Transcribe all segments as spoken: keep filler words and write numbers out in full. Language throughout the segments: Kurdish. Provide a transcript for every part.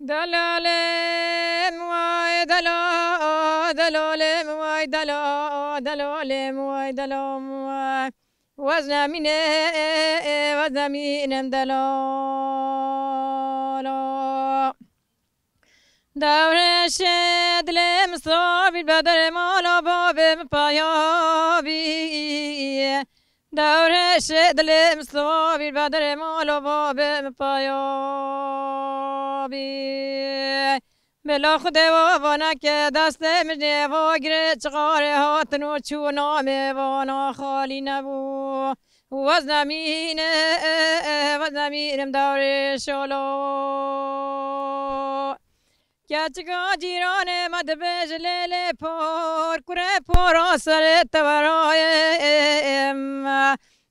Delalê min way dela, delalê min way dela, delalê min way dela min way. Wezne mîne, wezne mînim delala. Dewrêşê dilê min sovî, be derê mala bavê min paya bî. Dewrêşê dilê min sovî, be derê mala bavê min paya bî. Bila Xwedê we va neke, destê min jê va gire, çixarê hatin û çûna mêvana xalî nebû. Wezne mîne, wezne mînim dewrêşala. Keçika cîranê me dibêje lê lê por, kurê pora serê teverayê me.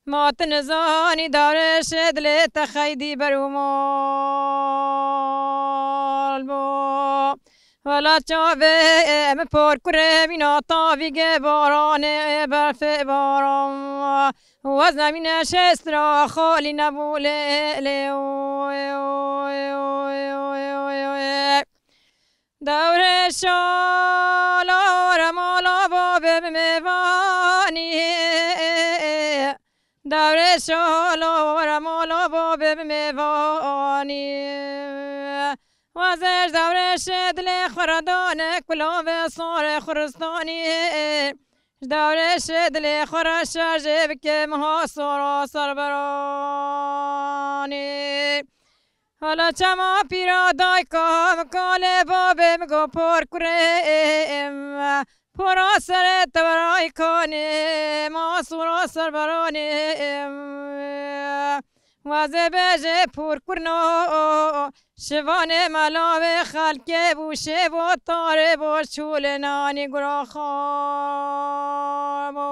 Ma tu nizanî dewrêşê dilê te xeydî ber û mal bo. Wela çavê min por kurê mîna tavî ge baranê berfê baran. Wezne mîne şêstra xalî nebû lê lê. Dewrêşala were mala bavê min mêvanî. Dewrêşala were mala bavê min mêvanî. Wezê ji dewrêşê dilê xwe re dane kulavê sarê xuristanî. Ji dewrêşê dilê xwe re şerjê bike miha sora serberanî. Hala çema pîra dayka min kalê bavê min go por kurê me. Pora serê teveraykanê ma sora serberanê me. Wazê bêje por kurno. Şivanê melavê xelkê bû, şêvo tarê bo, şûlê nanî guraxa bo.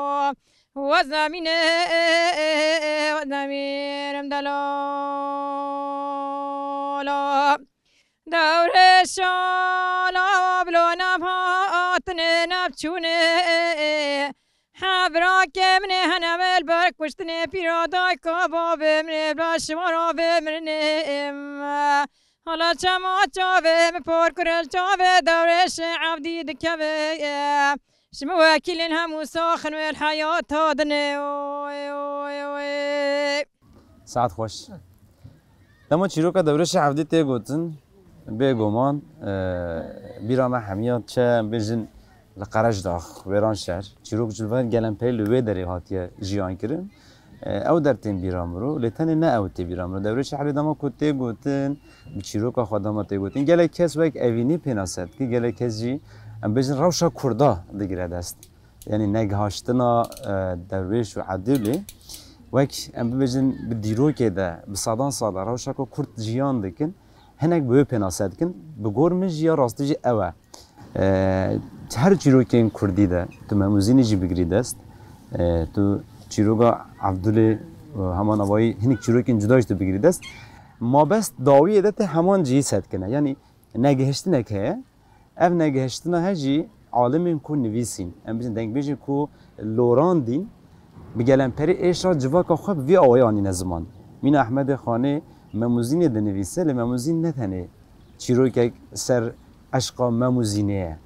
Wezemîne, wezemînim delala. Dewrê şala bilo navhatinê navçûnê. Hevrakê min ê hene me li ber kuştinê pîra dayka bavê min ê bila şiwara vê mirinê. Hala çema çavê min por kurel çavê dewrêşê evdî dikeve. Ji min wekîlên hemû saxin wê li heyata dinê. Oy, oy, oy. Saet xweş. Dema çîroka Dewrêşê Evdî tê gotin, bêguman, e, bîra me hemiya çi em bêjin li Qerecdax, Wêranşer, çîrok ji van gelemperî li wê derê hatiye jiyan kirin. E, ew der tên bîra min ro, lê tenê ne ew tê bîra min ro. Dewrêşê Evdî dema ku tê gotin, bi çîroka xwe dema tê gotin, gelek kes wek evînî pênase dike, gelek kes jî, em bêjin, rewşa Kurda digire dest. Yanî negihaştina, e, Dewrêş û Evdî lê wek em bibêjin bi dîrokê de bi sedan sal e rewşa ku Kurd jiyan dikin, hinek bi wê pênase dikin. Bi gor min jî ya rastî jî ew e. E, her çîrokên Kurdî de tu Memûzînî jî bigirî dest, e, tu çîroka Evdî lê, e, heman avayî hinek çîrokên cuda jî tu bigirî dest. Mabest dawiyê de tê heman cihî se dikine. Yanî negihiştinek heye. Ev negihiştina he jî alimên ku nivîsîn, em bêjin dengbêjên ku lorandîn, bi gelemperî êşa civaka xwe bi vî awayî anîne ziman. Mîna Ehmedê Xanê Memûzînê dinivîse, lê Memûzîn ne tenê çîrokek ser eşqa Memûzînê ye.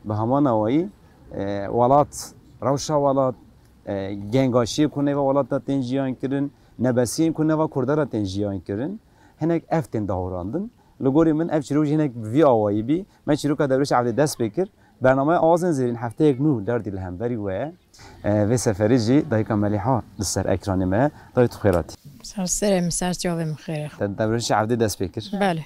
Bi heman awayî, e, welat, rewşa welat, e, gengaşiyê ku nêva welat de tên jiyan kirin, nebesiyên ku nêva Kurda de tên jiyan kirin, hinek ev tên dahurandin. Li gorî min ev çîrok jî hinek bi vî awayî bî. Me çîroka Dewrêşê Evdî dest pê kir. Bernameya Awazên Zêrîn hefteyek nû derdî li hemberî we ye. E, vê seferî jî dayika Melîha li ser ekranê me ye. Dayê tu xêr hatî. Ser serê min, ser çavê min xêr e. Te Dewrêşê Evdî dest pê kir. Belê.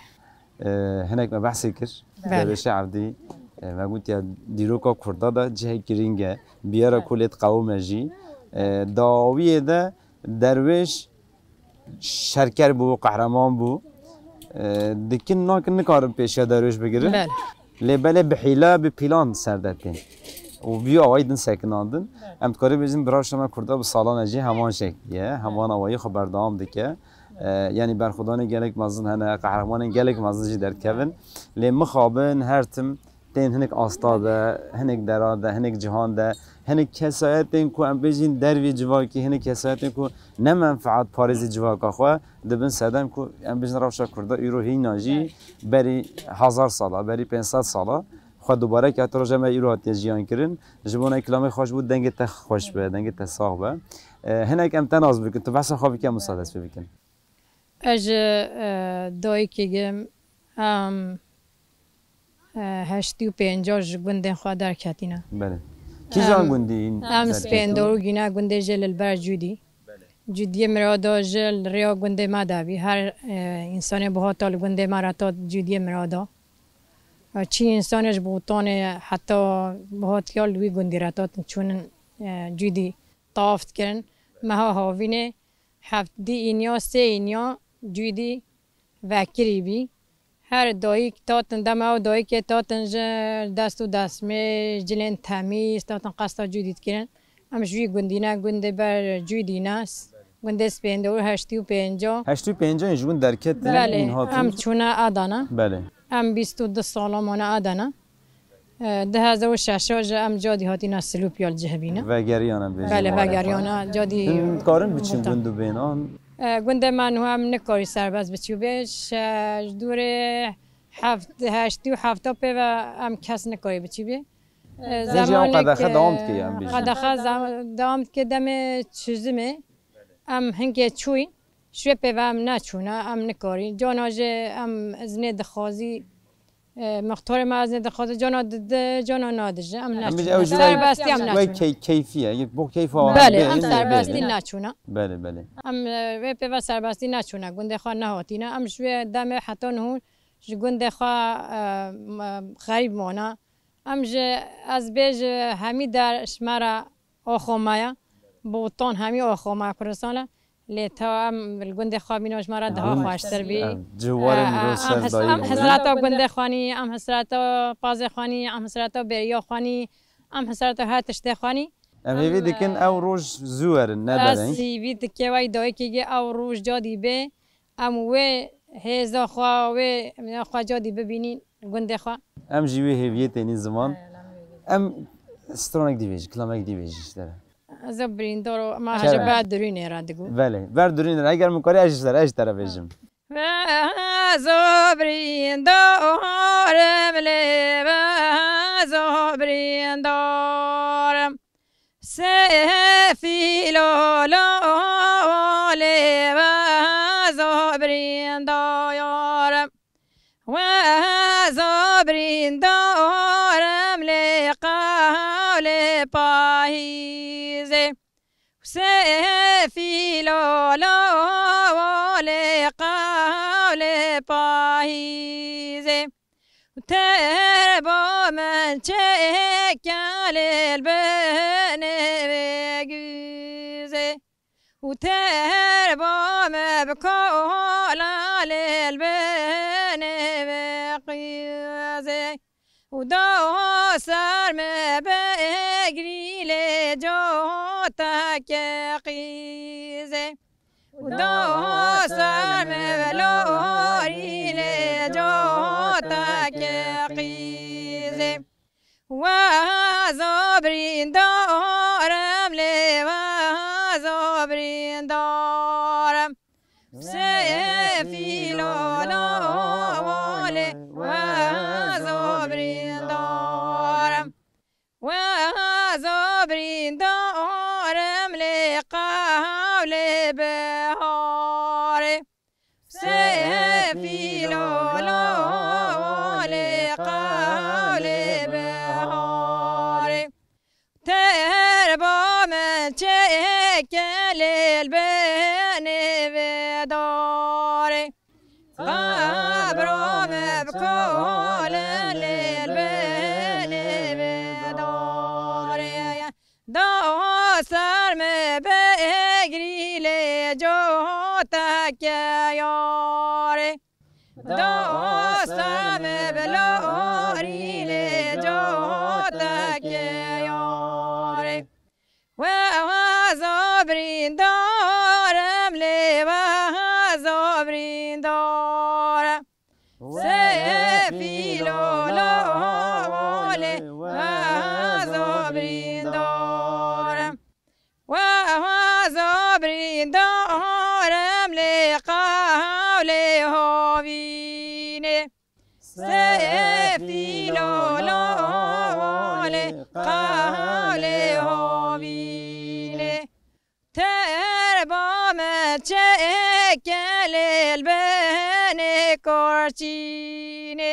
E, hinek me behsê kir. Belê. Dewrêşê Evdî, e, me gotiye dîroka Kurda de cihek girîng e. Bi yere ku lê diqewime jî. E, dawiyê de derwêş şerker bû, qehreman bû. E, dikin nakin nikarin pêşiya derwêş bigirin. Belê. Lê belê bi hîle, bi plan ser de tên. Û vî awayî din sekinandin. Em dikarî bêjin bi rewşa me Kurda bi salan e jî heman şeklî ye. Heman awayî xwe berdewam dike. E, yanî berxwedanê gelek mezin hene, qehremanên gelek mezin jî derdikevin. Lê mixabin her tim Tên hinek asta de, hinek dera de, hinek cihan de, hinek kesayetên ku em bêjin dervî civakî, hinek kesayetên ku ne menfaat parêzî civaka xwe, dibin sedem ku em bêjin rewşa Kurda îro hîna jî berî hezar sala, berî pênc sed sala xwe dubare kete, roja me îro hatiye jiyan kirin. Ji bona kilamê xweş bû, dengê te xweş be, dengê te sax be. E, hinek em te nas bikin, tu behsa xwe bike, em wisa dest pê bikin. Ez ji, e, dayikê gim, em, e, heştî û pênca ji gundên xwe derketîne. Belê. Kîjan gundî? Em Spêndor û Gîne gundê jê li ber Cûdî. Cûdiyê mirada ji li rêya gundê me de bî. Her, e, însanê bihata li gundê me re ta Cûdiyê mirada. E, çi însanê ji Botanê heta bihatiya li wî gundî re ta çûnin, e, Cûdî tawaf dikirin. Meha havînê heftdî îniya, sê îniya Cûdî vekirî bî. Her dayik tatin, dema ew dayikê tatin ji dest û destmêj, cilên temîz, tatin qesta Cûdî dikirin. Em ji wî gundî ne, gundê ber Cûdî ne, gundê Spêndor û heştî û pênca. Heştî û pênca ji gund derketin, Belê, em çûne Adana. Belê. Em bîst û du sala mane Adana. E, du hezar û şeş jî em cadî hatîne Silûpya li cih bîne. Vegeriyane bêjin. Belê, vegeriyane cadî. Hûn karin biçin gund û bênan? E, gundê me niha em nikarî serbest biçî bê. Ji dûrê heft, heştî û hefta pê ve em kes nikarî biçî bê. E, Hêjî ew zemanê qedexe ke dewam dike, em bêjin. Qedexe zam-, dewam dike demê çizimê. Em hinkê çûyîn. Ji wê pê ve em neçûne, em nikarîn. Cana jî em iznê dixwazî, e, mixtorê me iznê dixwaze, cana dide, cana nadije, em neçûne. Serbestî em neçûne. Wek key-, keyfî ye, bo keyfa we. Belê, em serbestî neçûne. Belê, belê. Em, e, wê pê ve serbestî neçûne, gundê xwe nehatîne. Em ji wê demê heta niho ji gundê xwe, e, me, xerîb mane. Em ji, ez bêjim hemî der ji me re oxo me ye. Botan hemî oxo me ye Kurdistanê. Lê ta em li gundê xwe bîne ji me re daha xweştir bî. Em, cihwarê mirov ser dayî bûne. Em hesreta gundê xwe nî, em hesreta pazê xwe nî, em hesreta bêriya xwe nî, em hesreta her tiştê xwe nî. Em hêvî dikin ew roj zû werin, ne dereng. Ez hêvî dike wey dayikê ge ew roj cadî bê. Em wê hêza xwe, wê xwe cadî bibînîn gundê xwe. Em jî wê hêviyê tênî ziman. Em stranek dî bêjî, kilamek dî bêjî ji te re. Ez ê birîndar, ma ji ber dirûnê re digo. Belê, ber dirûnê re. Eger min karî ez ji te re, ez ji te re bêjim. Vezo birîndarim lê vezo birîndarim. Sefîlo lo lê vezo birîndarim. Wezo birîndarim lê qewlê pahîzê. Sefîlo lo lê qewlê pahîzê. Terba min çêke lê li binê vê guzê. Û terba me bi kola lê li binê vê qîzê. Û daha ser me bi egrî lê coteke qîzê. Û daha ser me bi larî lê coteke qîzê. Wezo birîndarim lê wezo birîndarim. Sefîlo lo lê wezo birîndarim. Wezo birîndarim lê qewlê biharê. Sefîlo lo lê qewlê biharê. Terba min çêke lê li binê vê darê. Qebra me bi kole lê li binê vê darê. Daha ser me bi egrî lê coteke yarê. Daha ser me bi larî lê coteke yarê. Wezo birîndarim lê wezo birîndarim. Sefîlo lo Sefî lala walê qewlê havînê. Terba me çeke lê li benê karçînê.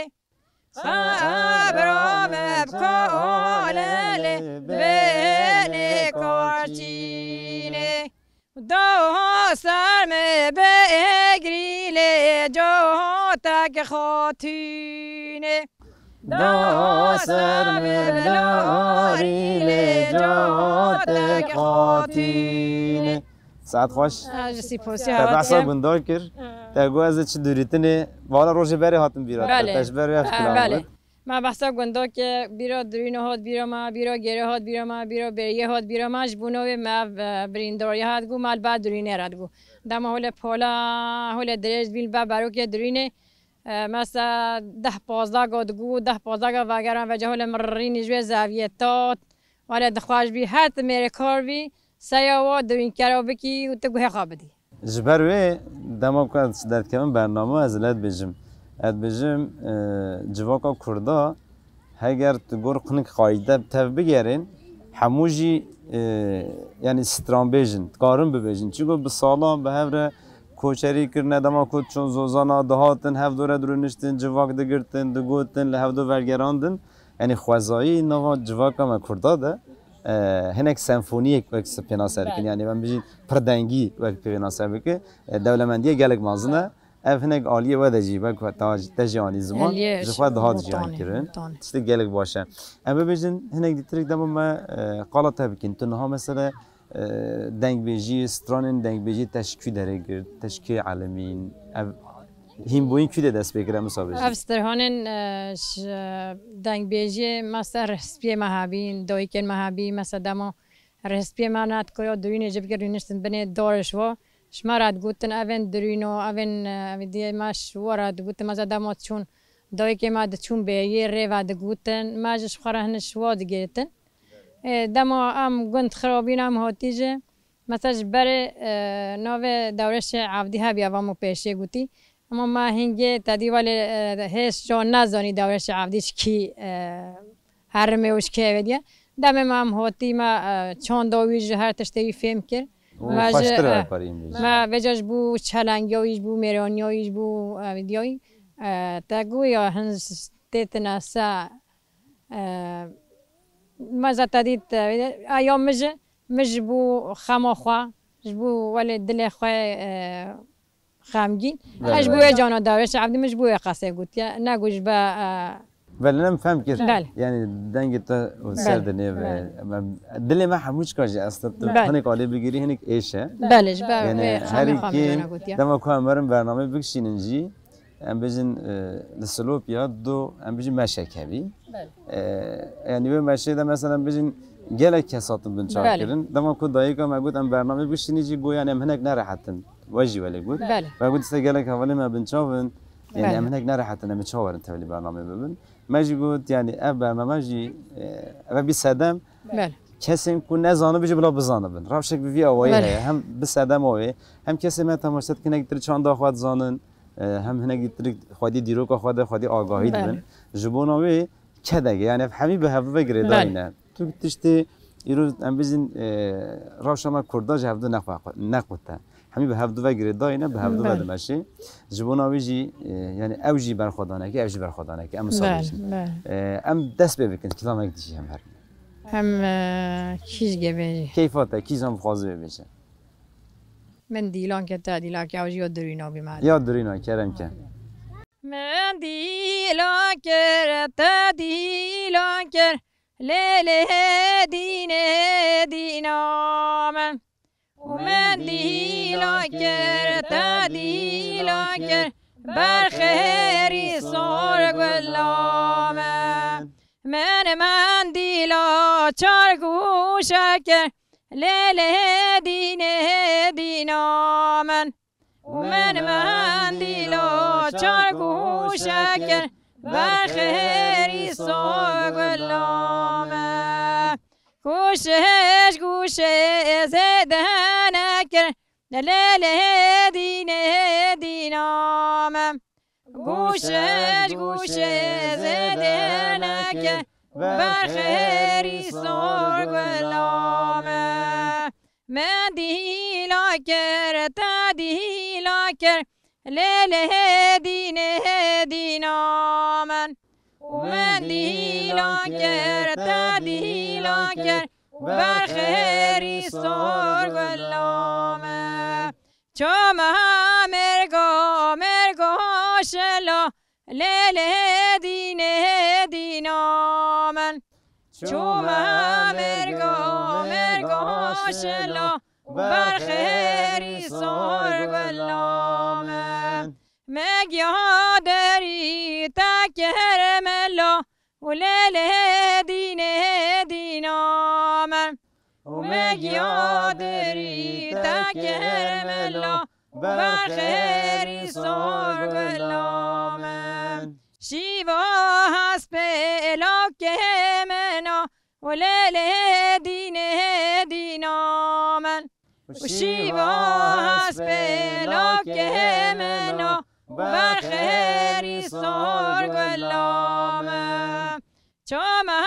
Xebra me bi kalelê benê karçînê. Da ser me begrî lê catek xatûnê. Da ser me larî lê catek xatûnê. Saet xweş. Ez ji Sîposî Te behsa hatim. Gunda kir. Ha. Te got ez ê çi dûrîtinê. Vala rojê berê hatim bîra. Belê. Te ji ber wê ev Ha, kilam belê. Got. Me behsa gunda kir, bîra dirûnê hat bîra me, bîra gêrê hat bîra me, bîra beriyê hat bîra me, ji bo navê me ev, e, birîndariya hat got, me li ber dirûnê re digot. Dema holê pola, holê dirêj dibîn li ber berokê dirûnê, e, mesela deh pazdeh ga digot, deh pazdeh ga vegeran veca holê mirrînî ji wê zeviyê tat. Wele dixwaş bî her ti mêrê kar bî, seya wa dirûnkera bikî û tu guhê xwe bidî. Ji ber wê dema ku ez derdikevim bername, ez li dibêjim. Ez dibêjim, e, civaka Kurda heger tu gor qinik qayde tev bigerên, hemû jî, e, yanî stranbêj in, dikarin bibêjin. Çunku bi salan bi hev re koçerî kirine, dema ku çûn zozana dihatin, hev dore dirûniştin, civak digirtin, digotin, li hevdo vergerandin. Yanî xwezayî nava civaka me Kurda de, e, hinek senfoniyek wek pênase dikin. Belê. Yanî em bijîn pirdengî wek pênase bike, e, dewlemendiye gelek mezin e. Ev hinek aliyê we de jî wek te jî anî ziman, Aliyê ji xwe dihat jî mutanê, anî kirin. Mutanê. Tiştek gelek baş e. Em bibêjin hinek dîtirik dema me, e, qala te bikin. Tu niha mesele, e, dengbêjî, stranên dengbêjî te ji kû derê girt, te ji kê elimîn? Ev hînbûyîn kû de dest pê kir, em wisa bêjin? Ev stranên, e, ji dengbêjiyê me ser hespiyê me hebîn, dayikên me hebî, me ser dema rihespiyê me nedikariya dirûnê jî bikir, rûniştin binê darê ji wa. Ji me re digotin, evên dirûno, evên, e, evê diyê me ji wa re digotin, me ser dema çûn dayikê me diçûn bêyê rê ve digotin, me jî ji xwe re hin ji wa digirtin. Ê, dema em gund xirabîn em hatî jî, mesela ji berê, e, navê Dewrêşê Evdî hebî, eva min pêşê gotî. Ema me hingê te dî welê, e, hêj jo nezanî Dewrêşê Evdî ji kî, e, herimê û ji kê evê diye. Demê me em hatî me, e, çanda wî ji her tiştê wî fêm kir. Û Me ji, xweştir e, e, parîn bî. Me vêca ji bo çelengiya wî, ji bo mêraniya wî, ji bo, e, evê diya wî, e, te got ya hin têtine se, e, me zata dît, e, a ya min ji, min ji bo xema xwe, ji bo welê dilê xwe, e, xemgîn. Belê, Ez ji bo belê. wê cana Dewrêşê Evdî min ji bo wê qesê gotiye. Ne got ji be, e, Belê, nem fem kir. Belê. Yani dengê te û Belê. ser dinê ve. Belê. Em, dilê me hemû çika jî aslında tu Belê. hinek alê bigirî, hinek êş e. Belê, ji ber Yani wê her xemê xwe iki min jana gotiye. dema ku em werin bernameyê bikişînin jî, em bêjin, e, li Silopya du, em bêjin meşek hebî. Belê. E, yani wê meşê de mesela em bêjin gelek kes hatin binçav Belê. kirin. Dema ku dayika me got em bernameyê bikişînin jî got yani em hinek nerehet in. We jî welê got. Belê. Me got işte gelek hevalê me binçav in. Yani Belê. em hinek nerehet in, em ê çawa werin tevlî bernameyê bibin. Me jî got yani ev bername jî, e, ev bî sedem. Belê. Kesên ku nezanibin jî bila bizanibin. Rewşek bi vî awayî Belê. heye. Hem bi sedema wê, hem kesê me temaşe dikin, hinek tiri çanda xwe dizanin, e, hem hinek tiri xwedî dîroka xwe de xwedî agahî Belê. dibin. Ji bona wê kedek e. Yani ev hemî bi hev ve girêdayî Belê. ne. Tu tiştê îro em bijîn, e, rewşa me Kurda ji hevdu nexwe-, nequte. Hemî bi hevdu ve girêdayî ne, bi hevdu ve Belê. dimeşê. Ji bona wî jî, e, yani ew jî berxwedanek e, ev jî berxwedanek e. Em wisa Belê, bêjin. belê. E, em dest pê bikin, kilamek dijî hem her. Em, e, kîj gebê jî. Keyfa te, kîjan dixwaze wê bêje. Min dîlan kir, te dîlan kir, ew jî ya dirûna bî me. Ya dirûna, kerem ke. Min dîlan kir, te dîlan kir, lê lê dînê dîna min. Û min dîlan kir, te dîlan kir, berxêrî sor gula min. Min mendîla çar gûşe kir, lê lê dînê dîna min. Û min mendîla çar gûşe kir, berxêrî sor gula min. Gûşê ji gûşê zêde nekir, lê lê dînê dîna min. Goşe ji goşê zêde neke, berxêrî sor gula me. Me dîla kir, te dîla kir, lê lê dînê dîna min. Û me dîla kir, te dîla kir, berxêrî sor gula me. Çoma mêrgo, mêrgo şilo, lê lê dînê dîna min. Çoma mêrgo, mêrgo şilo, berxêrî sor gula min. Me giya derî te kir melo, û lê lê dînê dîna min. Û me giya derî te kir melo, berxêrî sor gula min. Şîva hespê lokê min o, û lê lê dînê dîna min. Û şîva hespê lokê min o, berxêrî sor gula min. Çoma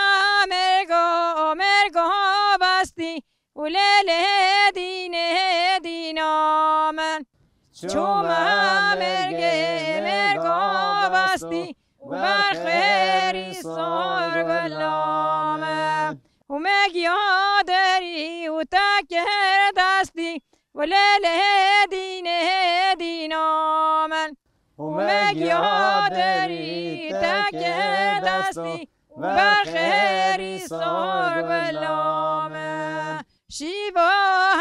mêrgo, mêrgo bastî, û lê lê dînê dîna min. Çoma mêrgê, mêrgo bastî, berxêrî sor gula min. Û me giya derî û te kir destî, û lê lê dînê dîna min. Û me giya derî te kir destî, berxêrî sor gula min. Şîva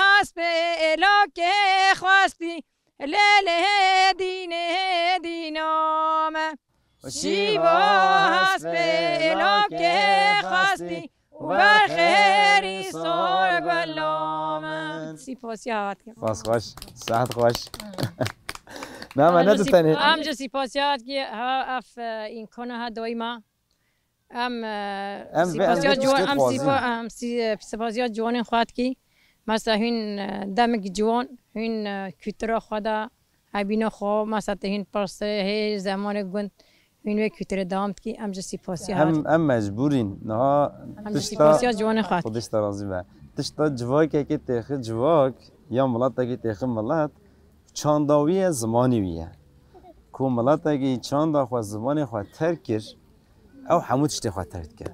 hespê lokê xwestî, lê lê dînê dîna min. Şîva hespê lokê xwestî, berxêrî sor gula min. Sipasiya hat. Spas xweş, saet xweş. Mehmet, ne tu tenê? Em ji sipasiya hat ki ha ev, e, îmkana ha doyma. Em, e, em sipasiya ciwan, em sipa-, em si-, e, sipasiya ciwanên xwe dikî. Mesela hûn, e, demik ciwan, hûn, e, kultura xwe de, hebîna xwe, mesela te hûn pirsê hê zemanê gund, hûn wê kulturê dewam dikî, em ji sipasiya hat. Em, em mecbûrîn. Niha em ji sipasiya ciwanên xwe dikî. Xwedê ji te razî be. Tişta civakekê têxi civak ya miletekî têxi milet, çanda wî ye, zimanê wî ye. Ku miletekî çanda xwe, zimanê xwe terk kir, ew hemû tiştê xwe terk dike.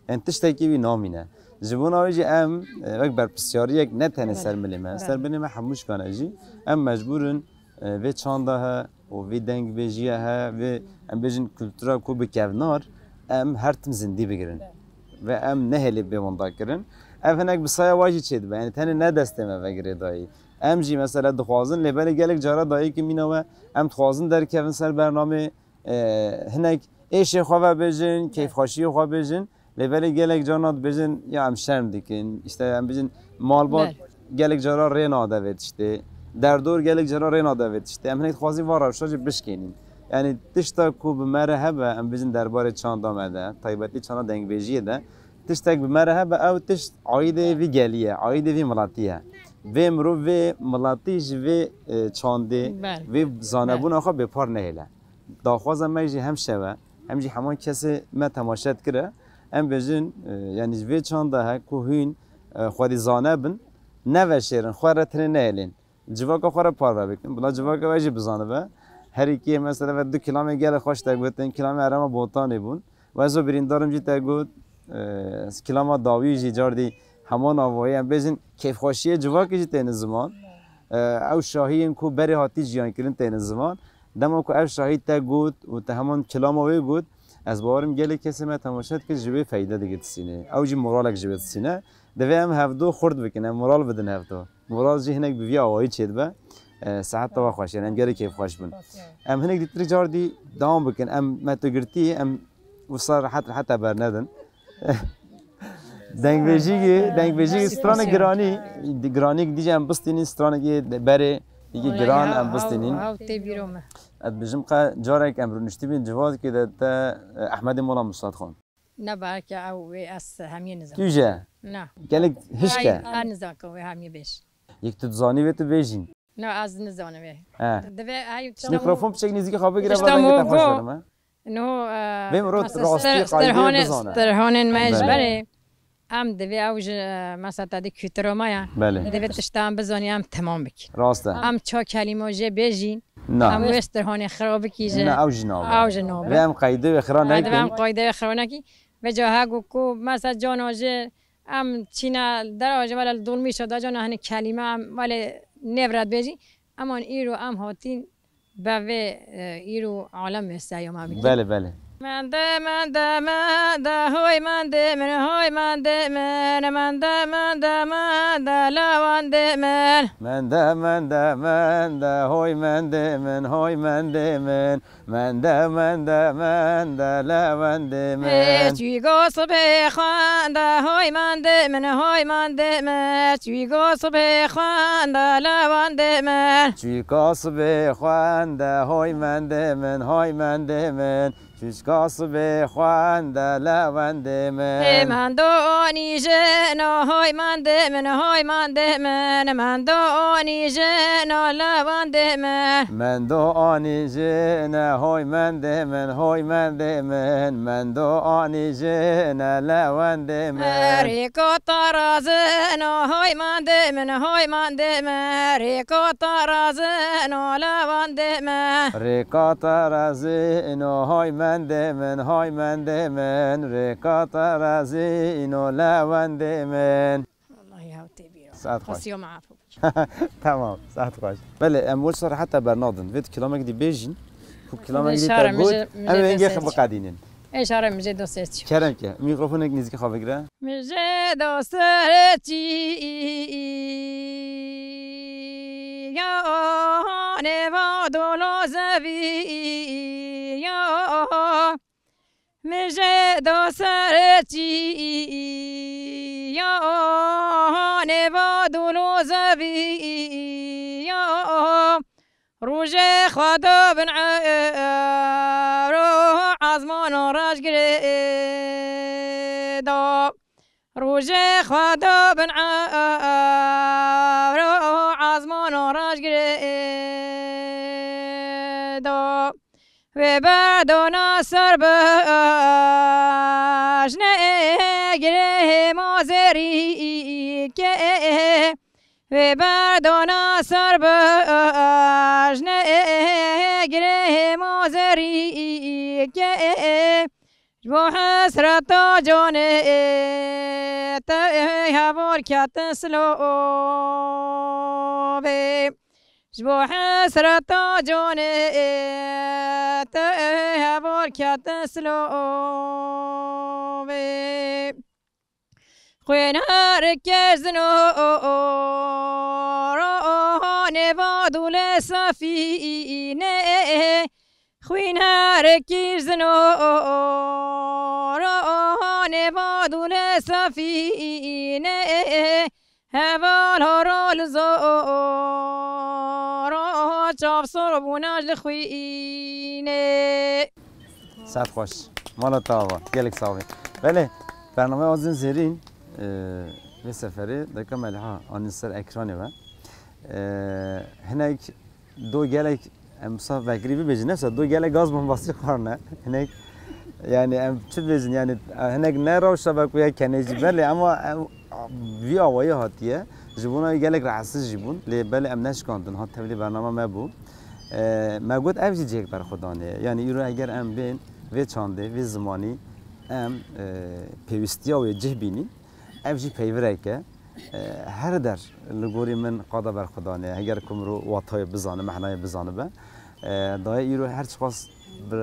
Yanî tiştekî wî namîne. Ji bona wê jî em, e, wek berpirsyariyek ne tenê ser milê me, ser binê me hemû şikane jî, em mecbûr in, e, vê çanda he û vê dengbêjiye he, vê em bêjin kultura ku bi kevnar, em her tim zindî bigirin. Ve em nehêlê bê winda kirin. Ev hinek bi saya wa jî çêdibe. Yanî tenê ne destê me ve girêdayî. Em jî mesela dixwazin, lê belê gelek cara dayikê mîna we, em dixwazin derkevin ser bernamê, e, hinek êşê xwe vebêjin, keyfxweşiyê xwe bêjin, lê belê gelek carna dibêjin, ya em şerm dikin, işte em bêjin malbat gelek cara rê nade vê tiştê, derdor gelek cara rê nade vê tiştê. Em hinek dixwazin van rewşa jî bişkênîn. Yanî tişta ku bi me re hebe, em bêjin derbarê çanda me de, taybetî çanda dengbêjiyê de, tiştek bi me re hebe, ew tişt aîdê vî gelî ye, aîdê vî miletî ye. Vê mirov vê miletî ji vê, e, çandê, vê zanebûna xwe bêpar nehêle. Daxwaza me jî hem şev e, hem jî heman kesê me temaşe dikire. Em bêjin, e, yanî ji vê çanda he ku hûn, e, xwedî zane bin, neveşêrin, xwe re tenê nehêlên. Civaka xwe re parve bikin. Bila civaka we jî bizanibe. Herî kê mesela ve du kilamê gelek xweş te gotin, kilamê herêma Botanê bûn. Û ez o birîndarim jî te got, e, kilama dawî jî cardî heman avayî. Em bêjin kêfxweşiyê civakê jî têne ziman. E, ew şahiyên ku berê hatî jiyan kirin têne ziman. Dema ku ev şahî te got û te heman kilama wê got, ez bawerim gelek kesê me temaşe dikir ji wê feyde digitisîne. Ew jî moralek ji wê disîne. Divê em hevdu xurt bikin, em moral bidin hevdu. Moral jî hinek bi vî awayî çêdibe. E, seheta we xweş, yanî em gelek kêfxweş bin. Em hinek dîtir cardî dewam bikin. Em me tu girtî, em wisa rehet rehet te bernedin. Dengbêjî, dengbêjî stranek giranî, giranîk dîje em bistînin, stranek yê berê, yê giran em bistînin. Ew tê bîro me. Ez bijim qe carek em rûniştî bin civakê de te, e, Ehmedê Mola Muslat xwend. Ne belke ew wê ez hemiyê nizam. Tu je? Na. Gelek hişk e. Ay, ez nizam ku wê hemiyê bêj. Yek tu dizanî wê tu bêjî. No, ez nizanim ê. He. Divê, hey, Mîkrofon piçek nêzîkî xwe bigire, tişta va dengê te xweş go. Bêrime. No, e, vê mirov rastî qayîdê bizane. Stirhanên me ji berê. Em divê ew ji, e, mesela te dî kültüra me ya. Belê. Divê tişta em bizanî, em temam bikî. Rast e. Em ça kelîma jê bêjîn. Na. Em wê stirhanê xira bikî jî. Na, ew jî nabe. Ew jî nabe. Vê em qayîdê wê xira nekin. Divê em qayîdê wê xira nekî. Vêca hegu ku mesela cana jê em çîne dera jê wele dolmîşa da cana hinî kelîme em wele nêvret bêjî. Eman îro em hatîn Bevê, e, îro alem wê seyoma bike. Belê, belê. Mende, mende, mende, hoy mendê min, hoy mendê min. Mende, mende, mende, lewendê min. Mende, mende, mende, hoy mendê min, hoy mendê min. Mende, mende, mende, lewendê min. Ê, çûyî go sibê xwende, hoy mendê min, hoy mendê min. Çûyî go sibê xwende, lewendê min. Çûyî go sibê xwende, hoy mendê min, hoy mendê min. Çûçka sibê xwende, lewendê min. Ê mendo anî jino, hoy mendê min, hoy mendê min. Mendo anî jino, lewendê min. Mendo anî jine, hoy mendê min, hoy mendê min. Mendo anî jine, lewendê min. Rêka te razino, hoy mendê min, hoy mendê min. Rêka te razino, lewendê min. Rêka te razino, hoy mendê min, hoy mendê min. Rêka te razino, lewendê min. Wallahî hew tê bîra. Saet xweş. Xwesiya me efû bike. Tamam, saet xweş. Belê, em wisa heta bernadin. Vê tu kilamek dî bêjin. Ku kilamek dî te got, em ê wengê xwe biqedînin. Ê şare min jê dost serçî. Kerem ke, mîkrofonek nêzîkî xwe bigire. Min jê dost serçî ya nêva dolo zevî ya. Min jê dost serçî ya nêva dolo zevî ya. Rojê xwe do bin ewro ezmano rajgirê do. Rojê xwe do bin ewro ezmano rajgirê do. Wê berdona ser bi jnê girê ma zêrî ke. Wê berdona ser bi jnê girê ma zêrî ke. Ji bo hesreta canê te heval ketin silovê. Ji bo hesreta canê te heval ketin silovê. Xwîn her kir zino ro nêva dûlê safî ne. Xwîn her kir zino ro nêva dûlê safî ne. Heval horo li zoro çav sor bûna ji xwînê. Saet xweş. Mala te ava. Gelek sax bî. Belê, bernameya Azên Zêrîn, e, vê seferê deka Meliha anî ser ekranê ve. E, hinek do gelek, em wisa vekirî bibêjin, ne wisa do gelek gaz bombastî xwarine. Hinek, yani em çi bêjin, yani hinek ne rewşa ve ku ya kenê jî belê, ama em, vî awayî hatiye. Ji bona wî gelek rahatsiz jî bûn. Lê belê em neşkandin, hat tevlî bernama me bû. E, me got ev jî cihek berxwedanê ye. Yani îro eger em bên vê çandê, vê zimanî em, e, pêwîstiya wê cih bînîn, ev jî peyvirek e. E, her der li gorî min qada berxwedanê ye. Heger ku mirov watayê bizane, mehnayê bizanibe. E, dayê îro her çiqas bi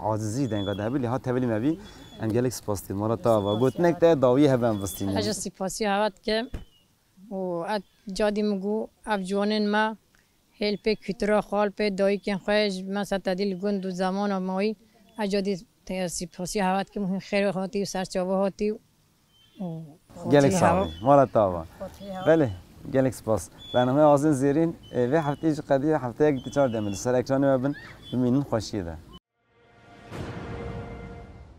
acizî denga de hebî, lê hat tevlî me bî, em gelek spas dikin. Mala te ava. Gotinek te dawiyê hebe em bistînin. Ez jî spasiya hewa dikim. Û ev cadî min got, ev ciwanên me hêl pê kûtira xwe, hêl pê dayikên xwe, ji me ser tedî li gund û zemana mawî, ev cadî te sipasiya hewa dikim, hûn xêr hatî û serçava hatî û Gelek hatî sax hewa. Bî. Mala te ava. Hatî hewa. Belê, gelek spas. Bernameya Azên Zêrîn, e, vê hefteyê jî qediya, hefteyek di çar demê li ser ekranê we bin, bimînin xweşiyê de.